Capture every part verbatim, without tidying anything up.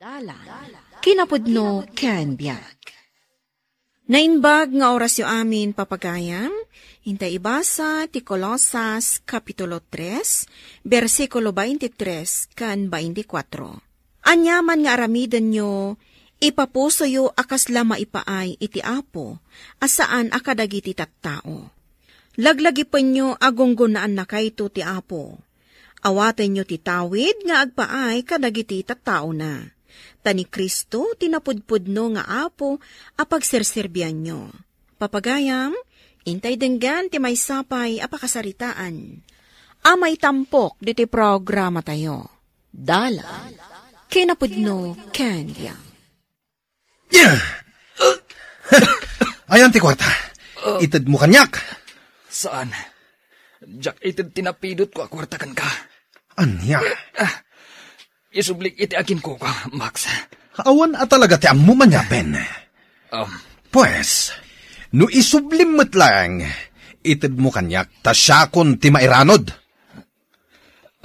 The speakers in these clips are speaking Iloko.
Dalan, kinapudno ken biag. Naimbag nga orasyo amin, papagayam, intay ibasa ti Colosas, Kapitulo tres, bersikulo twenty-three ken twenty-four. Aniaman nga aramidenyo, ipapusoyo a kasla maipaay iti Apo, a saan a kadagiti tattao. Laglagipenyo a gunggonaannakayto ti Apo. Awatenyo ti tawid nga agpaay kadagiti tattaona. Ta ni Cristo ti napudpudno nga Apo a pagserserbianyo. Papagayam, intay denggan ti maysa pay a pakasaritaan a maitampok ditoy programatayo. Dalan, kinapudno ken biag. Ayan ti kuarta. Itedmo kaniak. Saan. Diak ited ti napidotko a kuarta kenka. Ania? Ah, isublik iti aginkuka, Max. Awan a talaga ti ammo ania, Ben. Um. Pues, no isublim met laeng, itedmo kaniak ta siakon ti mairanod.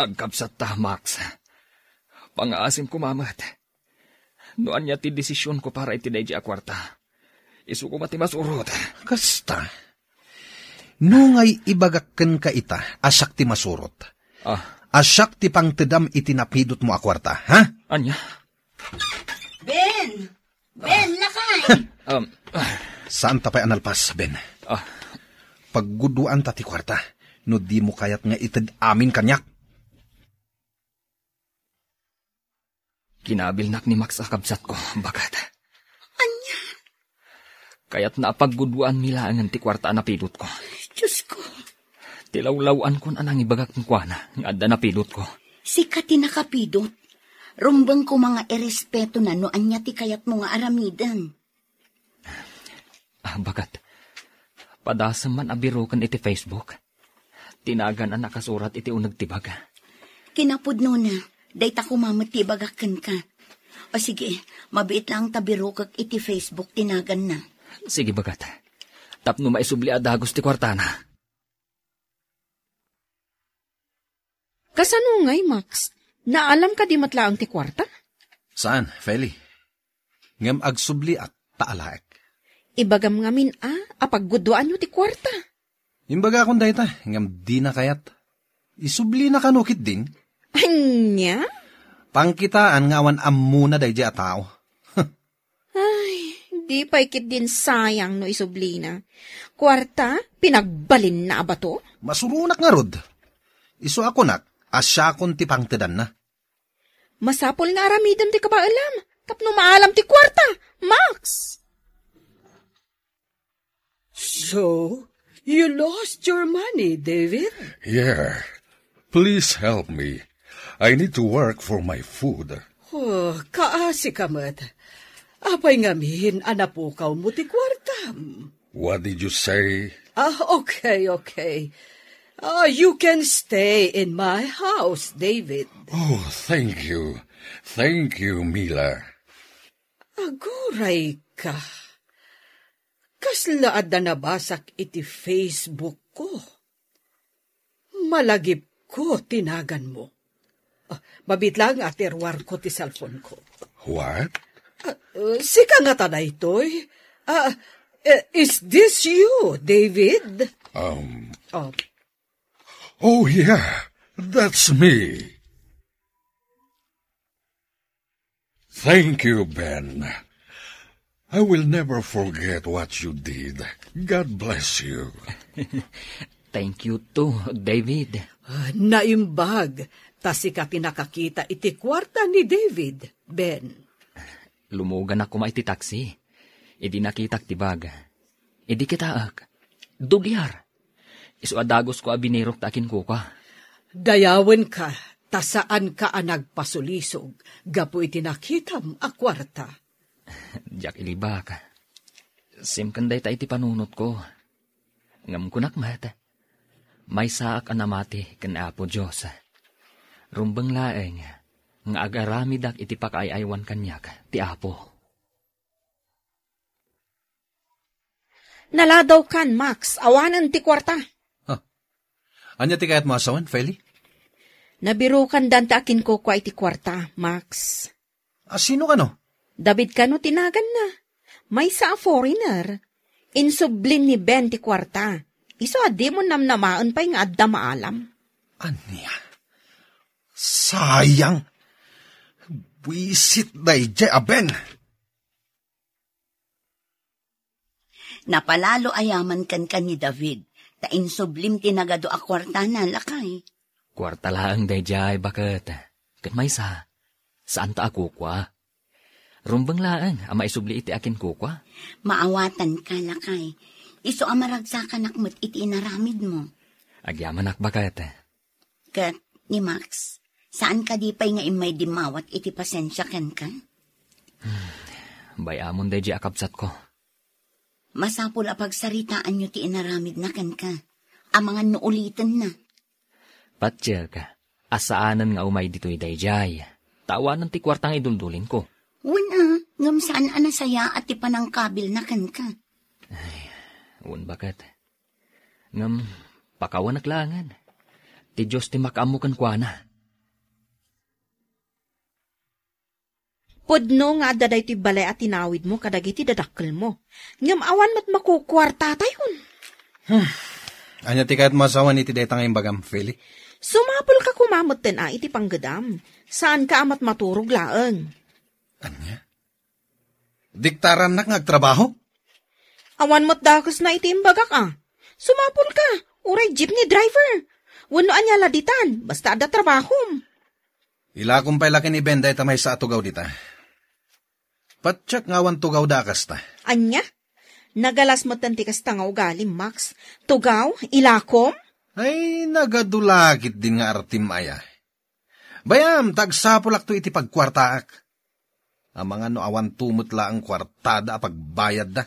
Agkabsat ta, Max. Pangaasim koma met. No ania ti desisionko para iti daydi a kuarta, isu koma ti masurot. Kasta. No ngay ibagak kenka ita a siak ti masurot. Ah. A siak ti pangtedam iti napidotmo a kuarta, ha? Ania? Ben! Ben, lakay! Um, ah. Saan ta pay a nalpas, Ben? Ah. Pagguduan ta ti kuarta, no dimo kayat nga ited amin kaniak. Kinabilnak ni Max a kabsatko, baket. Ania? Kayatna a pagguduanmi laengen ti kuarta a napidotko. Diosko. Ti lawlaw-ankon a nangibagak kenkuana nga adda napidotko. Sika ti nakapidot. Rumbeng koma nga irespetona no ania ti kayatmo nga aramiden. Ah, baket. Padasem man a biroken iti Facebook. Ti nagan a nakasurat iti uneg ti bag. Kinapudnona, dayta koma met ti ibagak kenka. O sige, mabiit laeng ta birokek iti Facebook ti naganna. Sige, baket. Tapno maisubli a dagus ti kuartana. Kasano ngay, Max? Naalam kadi met laeng ti kuarta? Saan, Feli. Ngem agsubliak ta alaek. Ibagam ngamin a, a pagguduanyo ti kuarta. Imbagakon dayta, ngem dina kayat. Isublina kano ketdin? Ania? Pangkitaan nga awan ammona daydi a tao. Ay, di pay ketdin sayang no isublina. Kuarta, pinagbalinna a bato? Masuronak ngarud. Isu a kunak, a siakon ti pangtedanna. Masapul nga aramidem ti kabaelam tapno maalam ti kuarta, Max! So, you lost your money, David? Yeah. Please help me. I need to work for my food. Oh, kaasi ka met. Apay ngamin a napukawmo ti kuartam? What did you say? Ah, okay, okay. Ah, you can stay in my house, David. Oh, thank you. Thank you, Mila. Aguray ka. Kasla adda nabasak iti Facebook ko. Malagipko ti naganmo. Ah, mabiit laeng a ti ruarko ti cellphone ko. What? Ah, uh, sika ngata daytoy? Ah, eh, is this you, David? Um. Oh. Oh, yeah. That's me. Thank you, Ben. I will never forget what you did. God bless you. Thank you too, David. Ah, naimbag, ta sika ti nakakita iti kuarta ni David, Ben. Lumuganak koma iti taksi. Idi nakitak ti bag. Idi kitaek, duliar. Isu a dagusko a binirok ta akinkuka. Dayawenka, ta saanka a nagpasulisog gapu iti nakitam a kuarta. Diak ilibak. Simken dayta iti panunotko. Ngem kunak met, maysaak a namati ken Apo Dios. Rumbeng laeng nga agaramidak iti pakaay-aywan kaniak ti Apo. Naladawkan, Max, awanen ti kuarta. Huh. Ania ti kayatmo a sawen, Feli? Nabirokan danta a kinkukua iti kuarta, Max. A, sino kano? David kano ti naganna. Maysa a foreigner. Insublim ni Ben ti kuarta. Isu a dimo namnamaen pay nga adda maalam. Ania? Sayang. Buisit daydiay a Ben. Napalalo a yaman kenka ni David, ta insublim ti nagadu a kuartana, lakay. Kuarta laeng daydiay, baket. Ket maysa, saanta a kukua. Rumbeng laeng a maisubli iti akinkukua. Maawatanka, lakay. Isu a maragsakanak met iti inaramidmo. Agyamanak, baket. Ket ni Max, saan kadi pay nga immay dimmawat iti pasensia kenka? Bay-amon daydiay a kabsatko. Masapul a pagsaritaanyo ti inaramidna kenka, amangan no ulitenna. Patiek, a saanen nga umay ditoy daydiay, ta awanen ti kuarta nga iduldulinko. Wen a, ngem saan a nasayaat ti panangkabilna kenka. Ay, wen baket. Ngem, pakawanak laengen. Ti Dios ti makaammo kenkuana. Pudno nga adda daytoy balay a tinawidmo kadagiti dadakkelmo. Ngem awan met makukuartatayon. Hmm. Ania ti kayatmo a sawen iti dayta nga imbagam, Feli? Sumapulka koma metten a iti panggedam. Saanka a met maturog laeng. Ania? Diktarannak nga agtrabaho? Awan met dakesna iti imbagak a. Sumapulka, uray jeepney driver. Wenno ania la ditan, basta adda trabahom. Ilakom pay la ken ni Ben dayta maysa a tugaw dita. Patiek nga awan tugawda a kasta. Ania? Nagalas metten ti kasta nga ugalim, Max. Tugaw, ilakom? Ay, nagadu la ketdin nga artim aya. Bay-am, ta agsapulakto iti pagkuartaak. Amangan no awanto met laeng kuartada a pagbayadda.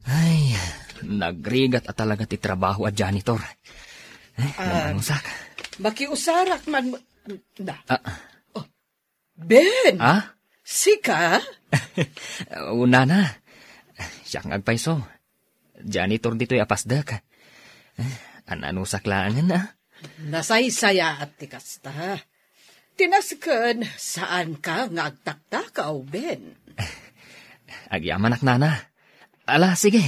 Ay, nagrigat a talaga ti trabaho a janitor. Eh, Ah, namanusak. Makiusarak man mo-, da. Ah. Oh, Ben! Ah? Sika? O, nana. Siak nga agpayso. Janitor ditoy a pasdek. Eh, ananusak laengen, ah. Nasaysayaat ti kasta. Ti nasken, saanka nga agtaktakaw, Ben. Agyamanak, nana. Ala, sige.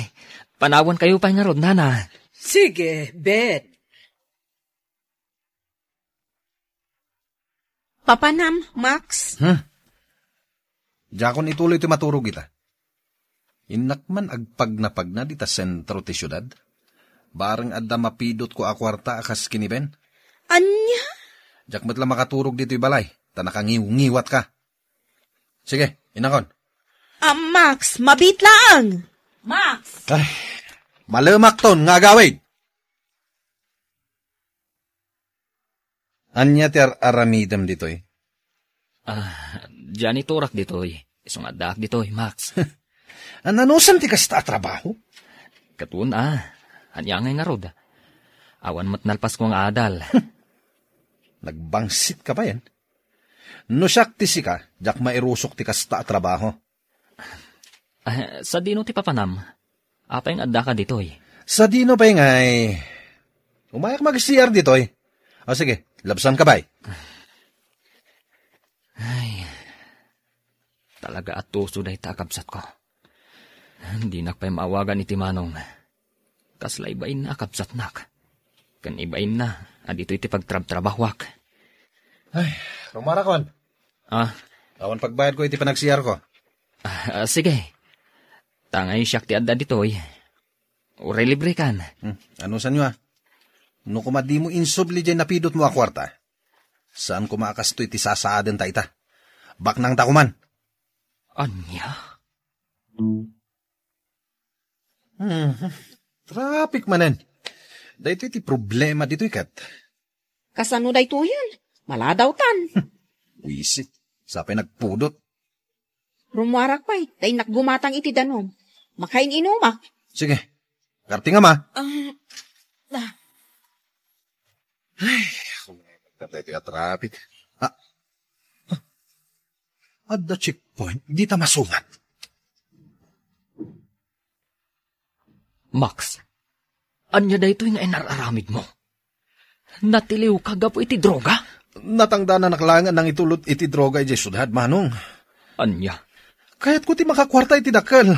Panawankayo pay ngarud, nana. Sige, Ben. Papanam, Max? Hmm? Diakon ituloy ti maturog ita. Innak man agpagnapagna dita sentro ti siudad. Bareng adda mapidotko a kuarta a kas ken ni Ben. Ania? Diak met la makaturog ditoy balay, ta nakangiwngiwatka. Sige, innakon. Ah, Max, mabiit laeng. Max! Ay, malemakton nga agawid. Ania ti ar-aramidem ditoy? Ah, janitorak ditoy. Isu nga addaak ditoy, Max. Ananusan ti kasta a trabaho? Ket wen a, ania ngay ngarud? Awan met nalpasko nga adal. Nagbangsit ka bayen? No siak ti sika, diak mairusok ti kasta a trabaho. Ah, sadino ti papanam? Apay nga addaka ditoy? Sadino pay ngay? Umayak mag-C R ditoy. O sige, labsanka bay. Ay, talaga a tuso dayta a kabsatko. Dinak pay maawagan iti manong. Kasla ibainna a kabsatnak. Ken ibainna a ditoy ti pagtrabtrabahoak. Ay, rumarakon. Ah? Awan pagbayadko iti panag-C R ko. Ah, ah, sige. Tangay siak ti adda ditoy. Uray librekan. Hmm, anusanyo, ah? No koma dimo insubli diay napidotmo a kuarta, saan koma a kastoy ti sasaaden ta ita. Baknangta koman. Ania? Hmm. Traffic manen. Daytoy ti problema ditoy ket. Kasano daytoyen? Maladawtan. Wisit. Sapay nagpudot. Rummuarak pay, ta innak gumatang iti danum. Makain-inumak. Sige. Kartingam, ah. Ah, ah. Ay, daytoy a traffic. Ah. Adda checkpoint, dita masungat. Max, ania daytoy nga inar-aramidmo? Natiliwka gapu iti droga? Natangdananak laeng a nangitulod iti droga idiay siudad, Manong. Ania? Kayatko ti makakuarta iti dakkel.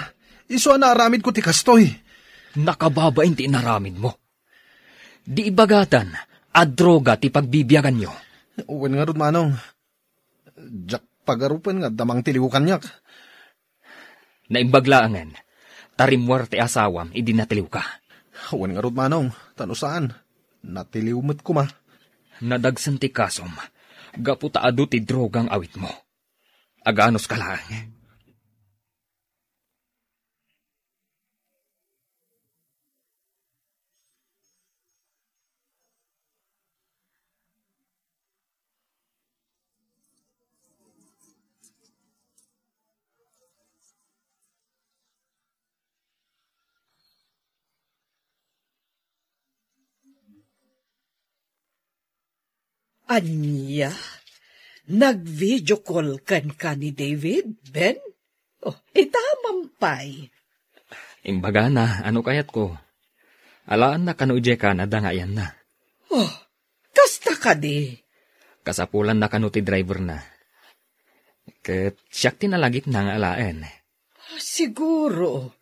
Isu a naaramidko ti kastoy. Nakababain ti inaramidmo. Di ibagatan a droga ti pagbibiaganyo. Wen ngarud, Manong. Diak pagarupen nga adda mangtiliw kaniak. Naimbag laengen, ta rimmuar ti asawam idi natiliwka. Wen ngarud, Manong, ta no saan, natiliw met koma. Nadagsen ti kasom, gapu ta adu ti droga nga awitmo. Aganuska laeng. Ania? Nag-video call kenka ni David, Ben? Oh, ita man pay. Imbagana, ano kayatko? Alaenna kano idiay Canada nga ayanna. Oh, kasta kadi? Kasapulanna kano ti driverna. Ket siak ti nalagipna nga alaen. Siguro,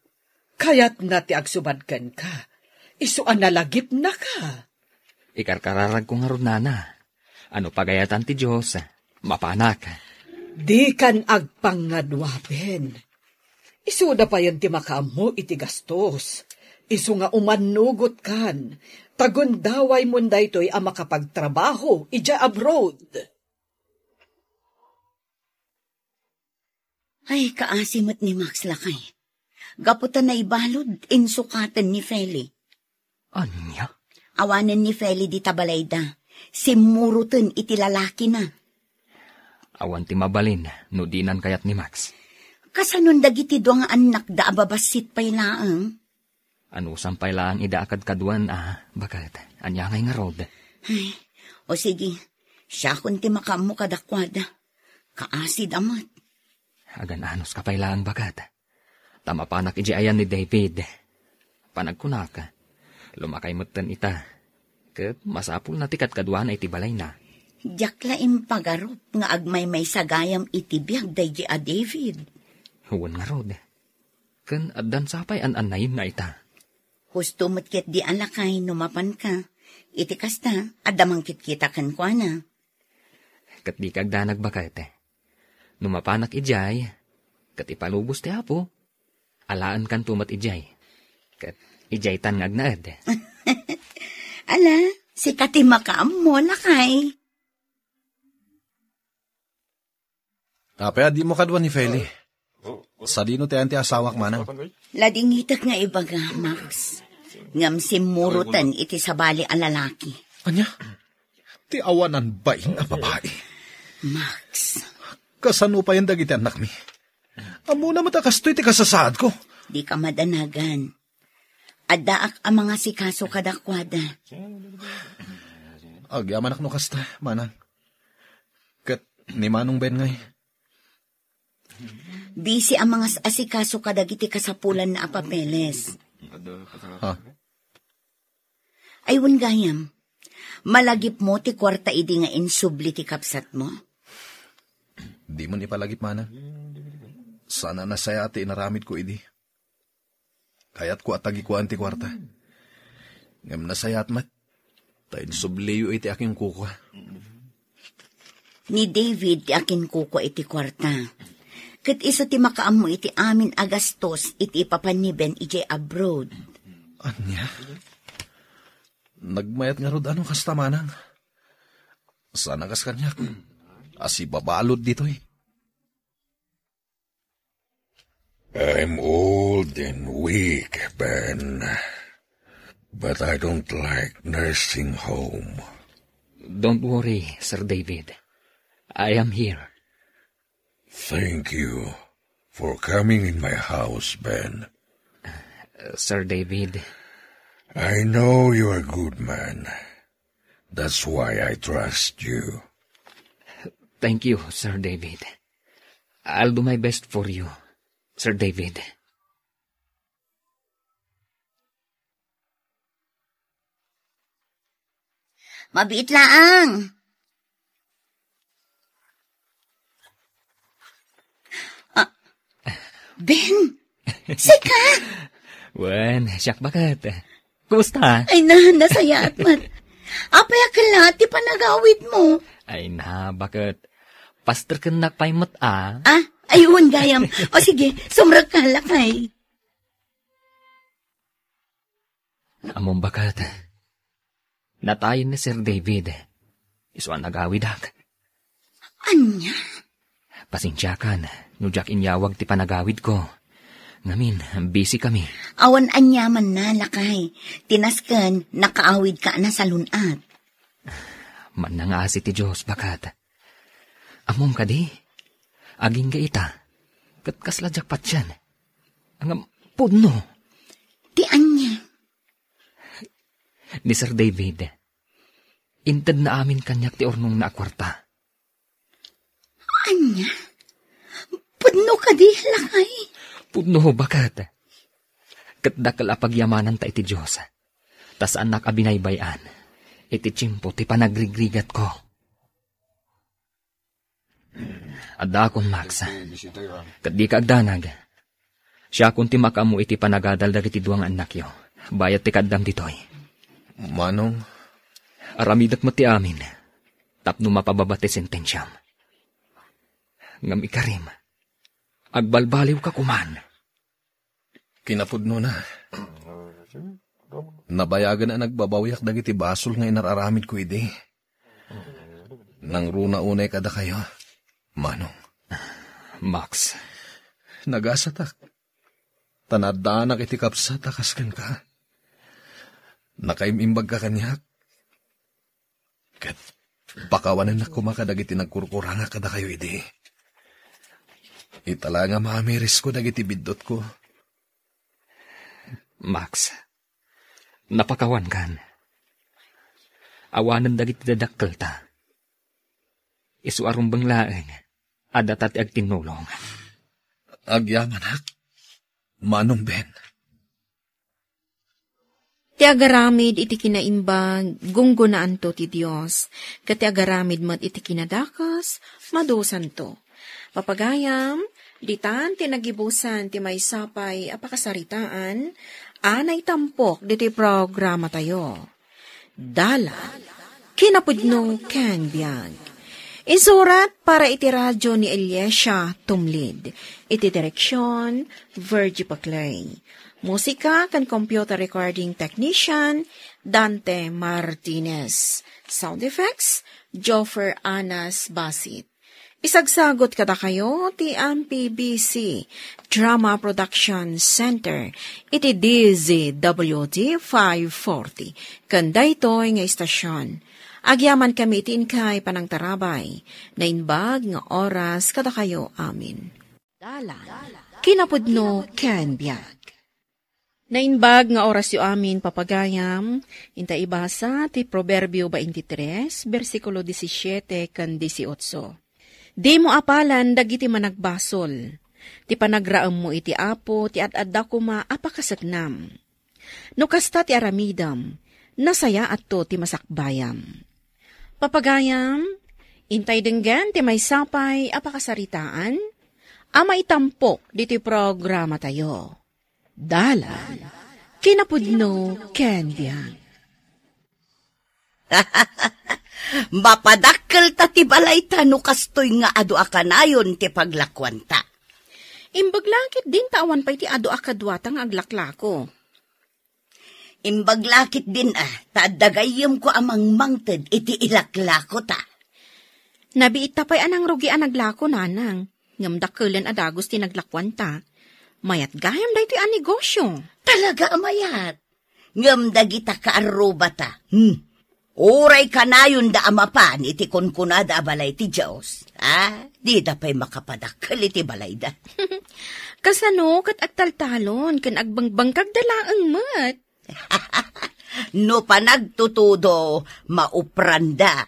kayatna ti agsubad kenka. Isu a nalagipnaka. Ikarkararagko ngarud, nana. Ano pagayatan ti Dios, mapanak. Dikan agpangngaduapen. Isuda payen ti makaammo iti gastos. Isu nga umannugotkan, ta gundaway mon daytoy a makapagtrabaho idiay abroad. Ay, kaasi met ni Max, lakay. Gapu ta naibalud, insukaten ni Feli. Ania? Awanen ni Feli dita balayda. Simmuroten iti lalakina. Awan ti mabalin no dinan kayat ni Max. Kasanon dagiti dua nga annakda a babassit pay laeng? Anusam pay laeng ida a kadkaduan a baket. Ania ngay ngarud? Ay, o sige, siakon ti makaammo kadakuada. Kaasida met. Agan-anuska pay laeng baket. Ta mapanak idiay ayan ni David. Panagkunak, lumakay metten ita. Ket masapulna ti kadkaduana iti balayna. Diak la impagarup nga agmaymaysagayam iti biag daydi a David. Wen ngarud. Ken addan sapay an-annayemna ita. Husto met ketdi a lakay no mapanka. Iti kasta, adda mangkitkita kenkuana. Ket dika agdanag baket. No mapanak idiay, ket ipalubos ti Apo, alaenkanto met idiay. Ket idiaytan nga agnaed. Ala, sika ti makaammo, lakay. Apay a dimo kadua ni Feli? Sadino ti ayan ti asawak, manang? Ladingitek nga ibaga, Max. Ngem simmuroten iti sabali a lalaki. Ania? Ti awanan bain a babai. Max. Kasano payen dagiti annakmi? Ammona met a kastoy ti kasasaadko. Dika madanagan. Addaak a mangasikaso kadakuada. Agyamanak no kasta, manang. Ket ni Manong Ben ngay? Busy a mangas-asikaso kadagiti kasapulanna a papeles. Ha? Ay, wen gayam, malagipmo ti kuarta idi nga insubli ti kabsatmo? Dimon ipalagip, manang. Saan a nasayaat ti inaramidko idi. Kayatko a tagikuan ti kuarta. Ngem nasayaat met, ta insubliyo iti akinkukua. Ni David ti akinkukua iti kuarta. Ket isu ti makaammo iti amin a gastos iti ipapan ni Ben idiay abroad. Ania? Nagmayat ngarud a no kasta, manang? Saan a kas kaniak a sibabalud ditoy? I'm old and weak, Ben. But I don't like nursing home. Don't worry, Sir David. I am here. Thank you for coming in my house, Ben. Sir David. I know you're a good man. That's why I trust you. Thank you, Sir David. I'll do my best for you, Sir David. Mabiit laang. Ben, sika? Wen, siak baket. Kumusta? Ay na, nasayaat met. Apay a kellat ti panagawidmo? Ay na, baket. Pasterkennak pay met a. Ah, ay, wen gayam. O sige, sumrekka, lakay. Ammom baket. Natayen ni Sir David. Isu a nagawidak. Ania? Pasensiakan no diak inyawag ti panagawidko. Ngamin, busy kami. Awan aniamanna, lakay. Ti nasken, nakaawidka a nasalun-at. Mannangasi ti Dios, baket. Ammom kadi? Agingga ita. Ket kasla diak patien. Ngem pudno. Ti ania? Ni Sir David, intedna amin kaniak ti urnongna a kuarta. Ania? Pudno kadi, lakay? Pudno, baket. Ket dakkel a pagyamananta iti Dios. Ta saannak a binaybay-an iti tiempo ti panagrigrigatko. Addaakon, Max. Ket dika agdanag. Siakon ti makaammo iti panagadal dagiti dua nga annakyo. Bayat ti kaaddam ditoy. Manong? Aramidek met ti amin. Tapno mapababa ti sentensiam. Ngem ikarim, agbalbaliwka koman. Kinapudnona, nabayagen a nagbabawiak dagiti basol nga inar-aramidko idi. Nangruna unay kadakayo, Manong. Max. Nagasatak. Ta naaddaanak iti kabsat a kas kenka. Nakaim-imbagka kaniak. Ket pakawanennak koma kadagiti nagkurkurangak kadakayo idi. Ita la nga maamirisko dagiti biddutko. Max, napakawankan. Awanen dagiti dadakkelta. Isu a rumbeng laeng, adda ta ti agtinnulong. Agyamanak, Manong Ben. Ti agaramid iti kinaimbag, gunggonaanto ti Dios, ket ti agaramid met iti kinadakes, madusanto. Papagayam, ditan ti nagibusan ti maysa pay a pakasaritaan a naitampok ditoy programatayo. Dalan, kinapudno ken biag. Insurat para iti radio ni Eliesa Tumlid. Iti direksion, Virgie Paclay. Musika ken computer recording technician, Dante Martinez. Sound effects, Joffer Anas Basit. Isagsagot kadakayo ti M P B C Drama Production Center iti D Z W T five forty. Ken daytoy nga istasion, agyamankami iti inkay panangtarabay. Naimbag nga oras kadakayo amin. Dalan, kinapudno ken biag. Naimbag nga orasyo amin, papagayam, inta ibasa ti Proverbio twenty-three, bersikulo disisiete ken disiotso. Dimo apalan dagiti managbasol. Ti panagraemmo iti Apo ti ad-adda koma a pakaseknam. No kasta ti aramidem, nasayaatto ti masakbayam. Papagayam, intay denggen ti maysa pay a pakasaritaan a maitampok ditoy programatayo. Dalan, kinapudno ken biag. Mapadakkel ta ti balayta no kastoy nga adu a kanayon ti paglakuanta. Imbag la ketdin ta awan pay ti adu a kaduata nga aglaklako. Imbag la ketdin a, ta adda gayyemko a mangmangted iti ilaklakota. Nabiitta pay a nangrugi a naglako, nanang, ngem dakkelen a dagus ti naglakuanta. Mayat gayam daytoy a negosio. Talaga a mayat. Ngem dagita kaarrubata, hmm, uray kanayonda a mapan iti kunkunada a balay ti Dios, a, dida pay makapadakkel iti balayda. Kasano ket agtaltalon ken agbangbangkagda laeng met? No panagtutudo, maupranda.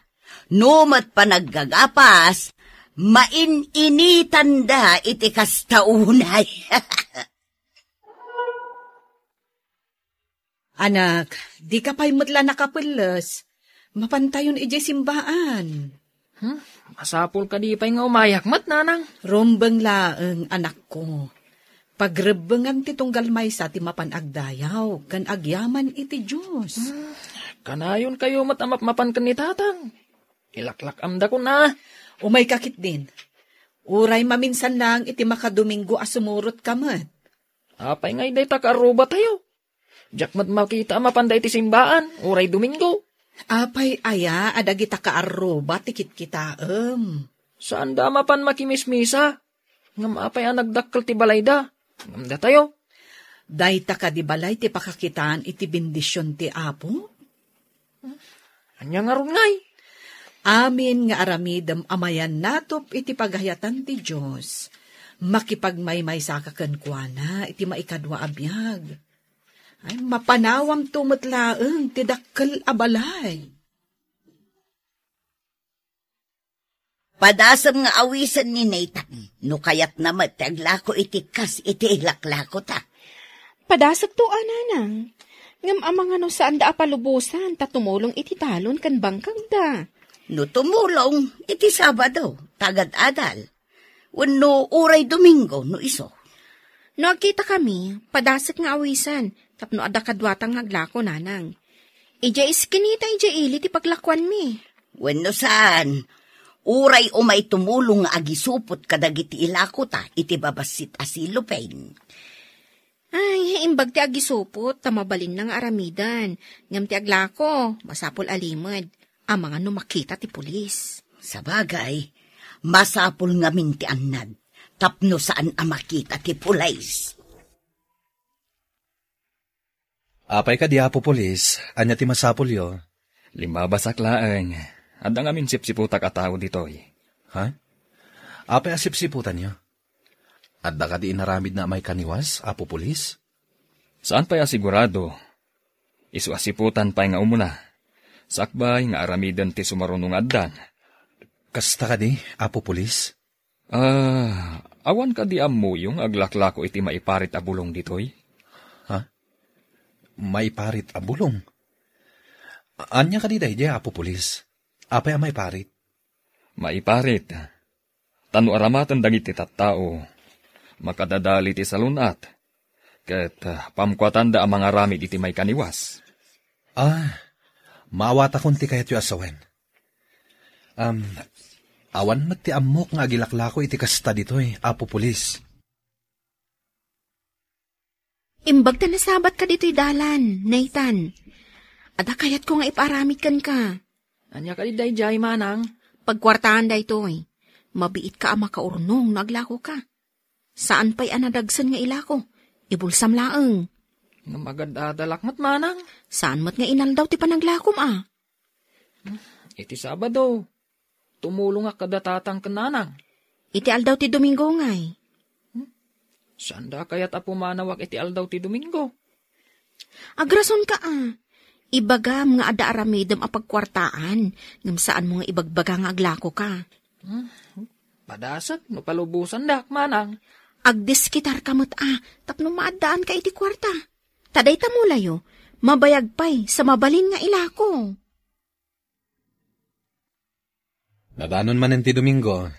No met panaggagapas, main-initanda iti kasta unay. Anak, dika pay met la nakapelles. Mapantayon idiay simbaan. Hmm? Masapul kadi pay nga umayak met, nanang? Rumbeng laeng, anakko. Pagrebbengan ti tunggal maysa ti mapan agdayaw ken agyaman iti Dios. Kanayon kayo met a mapmapan ken ni Tatang. Ilaklak-amdakon a. Umayka ketdin. Uray maminsan lang iti makadomingo a sumurotka met. Apay ngay dayta kaarrubatayo? Diak met makita a mapanda iti simbaan, uray Domingo. Apay aya a dagita kaarruba ti kitkitaem? Saanda a mapan makimismisa. Ngem apay a nagdakkel ti balayda? Ngem datayo? Dayta kadi balay ti pakakitaan iti bendision ti Apo? Ania ngarud ngay? Amin nga aramidem a mayannatop iti pagayatan ti Dios, makipagmaymaysaka kenkuana iti maikadua a biag. Ay, mapanawamto met laeng ti dakkel a balay. Padasem nga awisen ni Nathan, no kayatna met ti aglako iti kas iti ilaklakota. Padasekto a, nanang. Ngem amangan no saanda a palubosan ta tumulong iti talon ken bangkagda. No tumulong, iti Sabado, tagad-adal. Wenno uray Domingo, no isu. No agkitakami, padasek nga awisen, tapno adda kaduata nga aglako, nanang. Idiay iskinita, idiay ili ti paglakuanmi. Wenno saan, uray umay tumulong nga agisupot kadagiti ilakota iti babassit a silupen. Ay, imbag ti agisupot, ta mabalinna nga aramiden. Ngem ti aglako, masapul a limed. Amangan no makita ti pulis. Sabagay, masapul ngamin ti annad, tapno saan a makita ti pulis. Apay kadi, Apo Pulis, ania ti masapulyo? Limmabasak laeng. Adda ngamin sipsiputak a tao ditoy. Ha? Apay a sipsiputanyo? Adda kadi inaramidna a maikaniwas, Apo Pulis? Saan pay a sigurado. Isu a siputan pay nga umuna. Sakbay nga aramiden ti sumaruno nga addan. Kasta kadi, Apo Pulis? Ah, awan kadi ammoyo nga aglaklako iti maiparit a bulong ditoy? Ha? Maiparit a bulong? Ania kadi daydiay, Apo Pulis? Apay a maiparit? Maiparit. Ta no aramaten dagiti tattao, makadadali ti salun-at, ket, ah, pamkuatanda a mangaramid iti maikaniwas. Ah, maawatakon ti kayatyo a sawen. Am, awan met ti ammok nga agilaklako iti kasta ditoy, Apo Pulis. Imbag ta nasabatka ditoy dalan, Nathan. Adda kayatko nga ipaaramid kenka. Ania kadi daydiay, manang? Pagkuartaan daytoy. Mabiitka a makaurnong no aglakoka. Saan pay a nadagsen nga ilako. Ibulsam laeng. Ngem agad-adalak met, manang. Saan met nga inaldaw ti panaglakom a? Iti Sabado, tumulongak kada tatang ken nanang. Iti aldaw ti Domingo ngay. Saanda kayat a pumanawak iti aldaw ti Domingo? Agrasonka a. Ibagam nga adda aramidem a pagkuartaan, ngem saanmo nga ibagbaga nga aglakoka. Hmm, padasek no palubosandak, manang. Agdiskitarka met a, tapno maaddaanka iti kuarta. Ta dayta mulayo, mabayag pay sa mabalin nga ilako. Nadanon manen ti Domingo,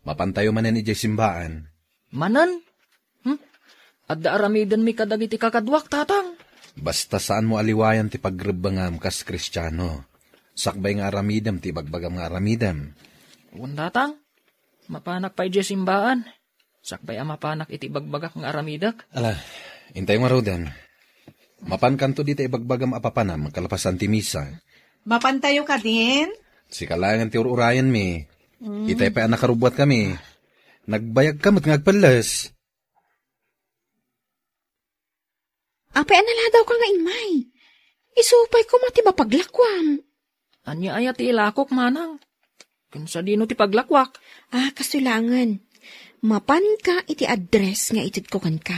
mapantayo manen idiay simbaan. Manen? Hmm? Adda aramidenmi kadagiti kakaduak, tatang. Basta saanmo a liwayan ti pagrebbengam kas Kristiano. Sakbay nga aramidem ti ibagbagam nga aramidem. Wen, tatang, mapanak pay idiay simbaan. Sakbay a mapanak iti ibagbagak nga aramidek. Ala, intayo ngaruden. Mapankanto dita ibagbagam a papanam, kalpasan ti misa. Mapantayo kadin? Sika laengen ti ur-urayenmi. Mm. Itay pay a nakarubbuatkami. Nagbayagka met nga agpelles. Apay a naladawka nga immay? Isu pay koma ti mapaglakuam. Ania aya ti ilakok, manang? Ken sadino ti paglakuak? Ah, kastoy laengen. Mapanka iti address nga itedko kenka.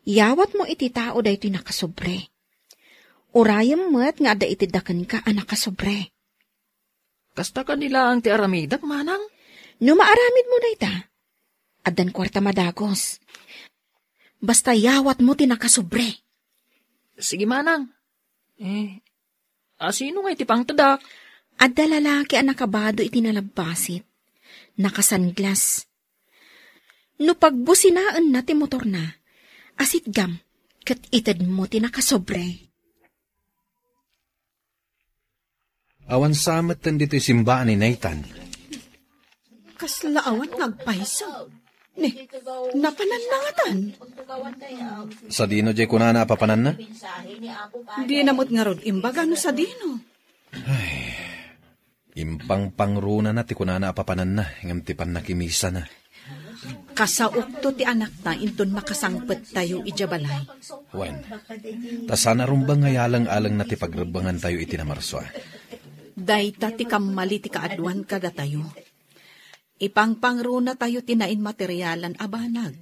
Yawatmo iti tao daytoy nakasobre. Urayem met nga adda itedda kenka a nakasobre. Kasta kadi laeng ti aramidek, manang? No maaramidmo dayta, addan kuarta madagos. Basta yawatmo ti nakasobre. Sige, manang. Eh, asino nga iti pangtedak? Adda lalaki a nakabado iti nalabbasit. Nakasanglas. No pagbusinaenna ti motorna, Asitgam, ket itedmo ti nakasobre. Awan sa metten ditoy simbaan ni Nathan. Kasla awan nga agpayso. Ne, napananna ngatan. Sadino jay kunana a papananna? Dina met ngarud imbaga no sadino. Impangpangrunana ti kunana a papananna, ngem ti pannakimisana. Kasaokto ti anakta inton makasangpettayo idiay balay. Wen, ta saan a rumbeng nga yalang-alangna ti pagrebbengantayo iti namarsua. Dayta ti kammali ti kaaduan kadatayo. Ipangpangrunatayo ti nainmaterialan a banag,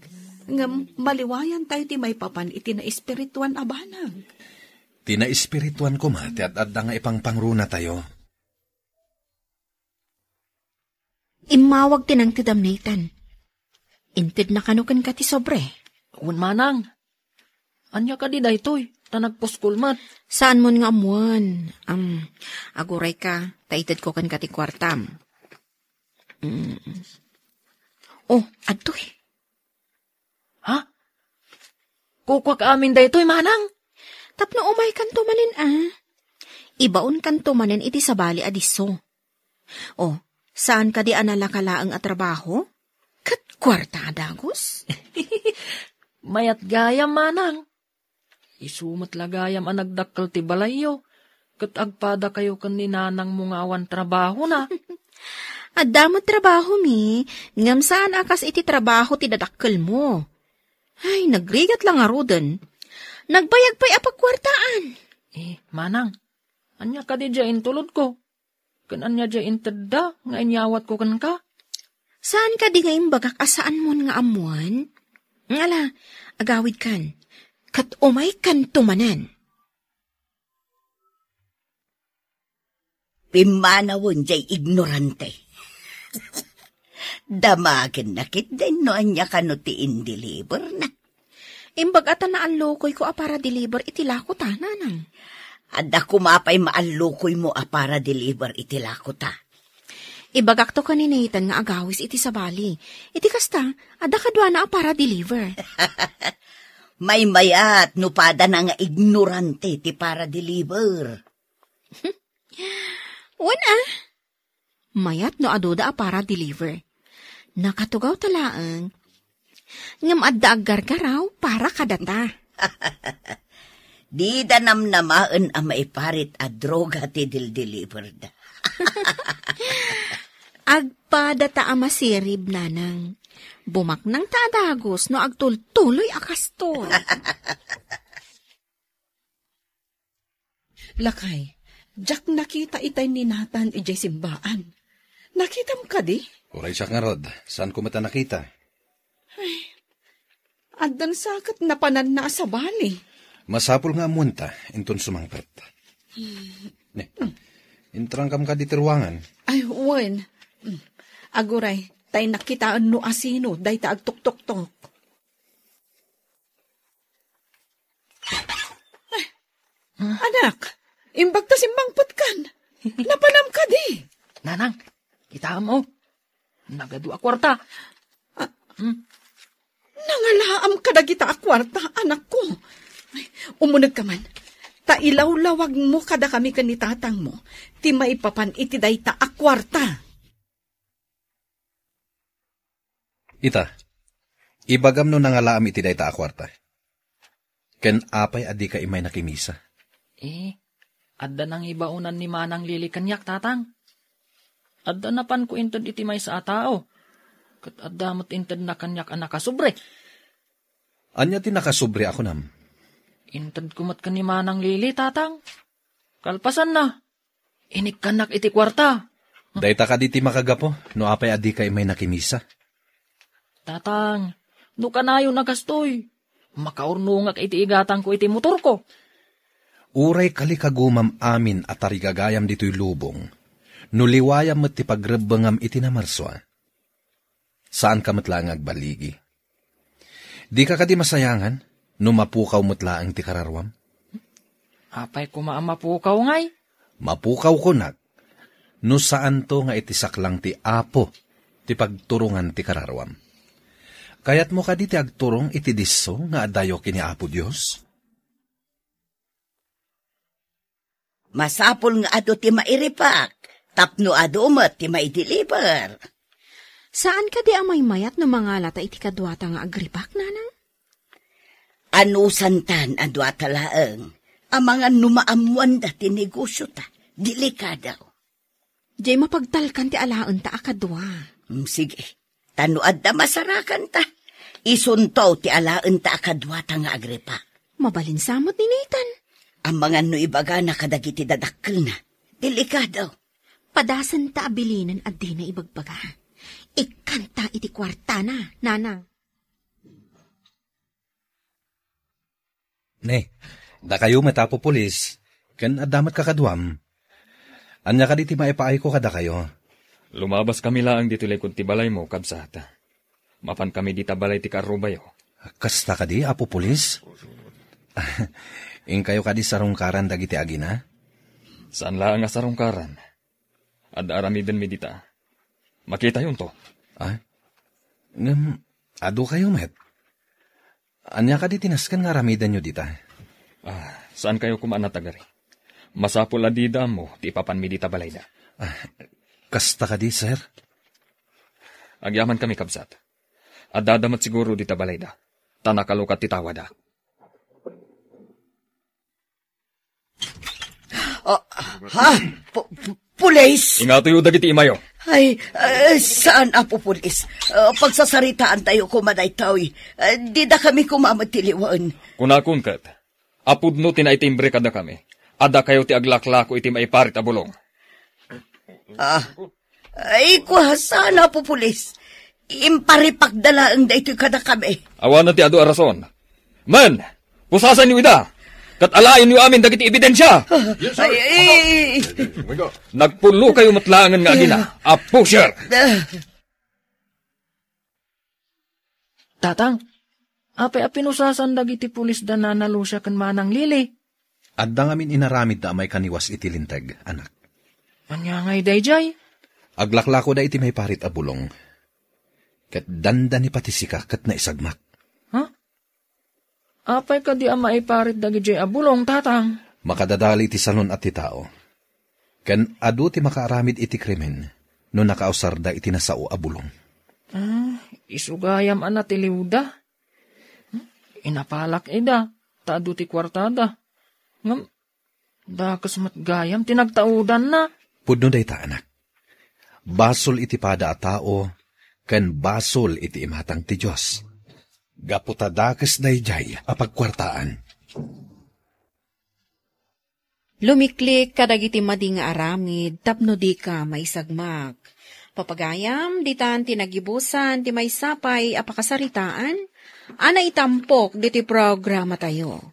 ngem maliwayantayo ti maipapan iti naespirituan a banag. Ti naespirituan koma ti ad-adda nga ipangpangrunatayo. Immawag ti nangtedam, Nathan. Intedna kano kenka ti sobre? Wen, manang. Ania kadi daytoy? Ta nagpuskol met. Saanmon nga ammoen. Am, agurayka, ta itedko kenka ti kuartam. Mm. Oh, adtoy. Ha? Kukuak amin daytoy, manang? Tapno umaykanto manen, a. Ibaonkanto manen iti sabali a disso. Oh, saan kadi a nalaka laeng a trabaho? Ket kuarta a dagus? Mayat gayam, manang. Isu met la gayam a nagdakkel ti balayyo, ket agpadakayo ken ni nanangmo nga awan trabahona. Adda met trabahomi, ngem saan a kas iti trabaho ti dadakkelmo. Ay, nagrigat la ngaruden. Nagbayag pay a pagkuartaan. Eh, manang, ania kadi diay intulodko? Ken ania diay intedda nga inyawatko kenka? Saan kadi nga imbagak a saanmon nga ammoen? Ala, agawidkan, ket umaykanto manen. Pimmanawen diay ignorante. Damagenna ketdin no ania kano ti indeliverna. Imbag a ta naallokoyko a para-deliver iti lakota, nanang. Adda koma pay maallokoymo a para-deliver iti lakota. Ibagakto ken ni Nathan nga agawis iti sabali. Iti kasta, adda kaduana a para-deliver. Maymayat no padana nga ignorante ti para-deliver. Wen a. Mayat no aduda a para-deliver. Nakatugawta laeng. Ngem adda aggargaraw para kadata. Dida namnamaen a maiparit a droga ti dildeliverda. Agpadata a masirib, nanang. Bumaknangta a dagus no agtultuloy a kastoy. Lakay, diak nakita itay ni Nathan idiay simbaan. Nakitam kadi? Uray siak ngarud, saanko met a nakita. Ay, addan sa ket napananna a sabali. Masapul nga ammoenta inton sumangpet. Ne, intrangkam kadi ti ruangan? Ay, wen. Aguray, tay nakitaen no asino dayta agtuktoktok. Anak, imbag ta simmangpetkan. Napanam kadi? Nanang, kitaem, oh. Nagadu a kuarta. Ah, hmm? Nangalaam kadagita a kuarta, anakko. Ay, umunegka man. Ta ilawlawagmo kadakami ken ni tatangmo ti maipapan iti dayta a kuarta. Ita, ibagam no nangalaam iti dayta a kuarta. Ken apay a dika immay nakimisa? Eh, adda nangibaonan ni Manang Lili kaniak, tatang. Adda napanko inted iti maysa a tao. Ket adda met intedna kaniak a nakasobre. Ania ti nakasobre a kunam? Intedko met ken ni Manang Lili, tatang. Kalpasanna, inikkannak iti kuarta. Dayta kadi ti makagapu no apay a dika immay nakimisa? Tatang, no kanayon a kastoy, makaurnongak iti igatangko iti motorko. Uray kalikagumam amin a tarigagayam ditoy lubong, no liwayam met ti pagrebbengam iti namarsua, saanka met laeng nga agbaligi. Dika kadi masayangan no mapukaw met laeng ti kararuam? Apay koma a mapukaw ngay? Mapukaw kunak, no saanto nga iti saklang ti Apo ti pagturongan ti kararuam. Kayatmo kadi ti agturong iti disso nga addayo ken ni Apo Dios? Masapul nga adu ti mairipak, tapno adu met ti maideliver. Saan kadi a maymayat no mangalata iti kaduata nga agripak, nanang? Anusantan a duata laeng, amangan no maammoanda ti negosiota. Delikado. Jay mapagtalkan ti alaenta a kadua. Mm, sige. Ta no adda masarakanta, isunto ti alaenta a kaduata nga agripak. Mabalin sa met ni Nathan. Amangan no ibagana kadagiti dadakkelna. Delikado. Padasenta a bilinen a dina ibagbaga. Ikkanta iti kuartana, nanang. Ne, dakayo met, Apo Pulis, ken adda met kakaduam. Ania kadi ti maipaayko kadakayo? Lumabaskami laeng ditoy likud ti balaymo, kabsat. Mapankami dita balay ti kaarrubayo. Kasta kadi, Apo Pulis? Inkayo kadi sarungkaran dagiti agina? Saan laeng a sarungkaran. Adda aramidenmi dita. Makitayonto. Ah? Ngem, adu kayo met. Ania kadi ti nasken nga aramidenyo dita? Ah, saan kayo koma a natagari? Masapul a dida ammo ti ipapanmi dita balayda. Ah, kasta kadi, sir? Agyamankami, kabsat. Addada met siguro dita balayda. Ta nakalukat ti tawada. Ah, ha? Pu-, pu-, pulis? Ingatoyo dagiti imayo. Ay, eh, saan, Apo Pulis? Ah, pagsasaritaantayo koma daytoy. Ah, dida kami koma met ti liwen. Kunakon ket, a pudno ti naitimbre kadakami. Adda kayo ti aglaklako iti maiparit a bulong. Ah, Ay, kua, saan, Apo Pulis? Imparipakda laeng daytoy kadakami. Awanen ti adu a rason. Men, pusasanyo ida, ket alaenyo amin dagiti ebidensia. Yes, sir. Ay, ay, ay. Nagpullo kayo met laengen nga agina. A pusher. Ah. Tatang, apay a pinusasan dagiti pulis da Nana Lucia ken Manang Lily? Adda ngamin inaramidda a maikaniwas iti linteg, anak. Ania ngay daydiay? Aglaklakoda iti maiparit a bulong. Ket dandani pati sika ket naisagmak. Ha? Apay kadi a maiparit dagidiay a bulong, tatang? Makadadali iti salun-at ti tao. Ken adu ti makaaramid iti krimen no nakausarda iti nasao a bulong. Ah, isu gayam a natiliwda. Hmm? Inapalak ida, ta adu ti kuartada. Ngem, dakes met gayam ti nagtaudanna. Pudno dayta, anak. Basol iti pada a tao, ken basol iti imatang ti Dios. Gapu ta dakes daydiay a pagkuartaan. Lumiklik kadagiti madi nga aramid tapno dika maisagmak. Papagayam, ditan ti nagibusan ti maysa pay a pakasaritaan a naitampok ditoy programatayo.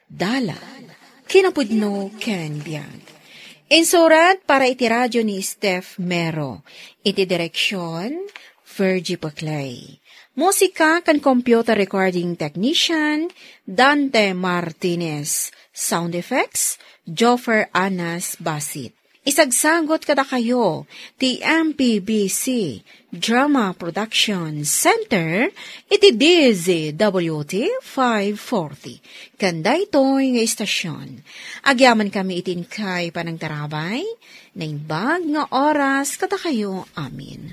Dalan, kinapudno ken biag. Insurat para iti radio ni Steph Mero. Iti direksyon, Virgie Paclay. Musika ken computer recording technician, Dante Martinez. Sound effects, Joffer Anas Basit. Isagsagot kadakayo ti M P B C Drama Production Center iti D Z W T five forty. Ken daytoy nga istasyon, agyamankami iti inkay panangtarabay, naimbag nga oras kadakayo amin.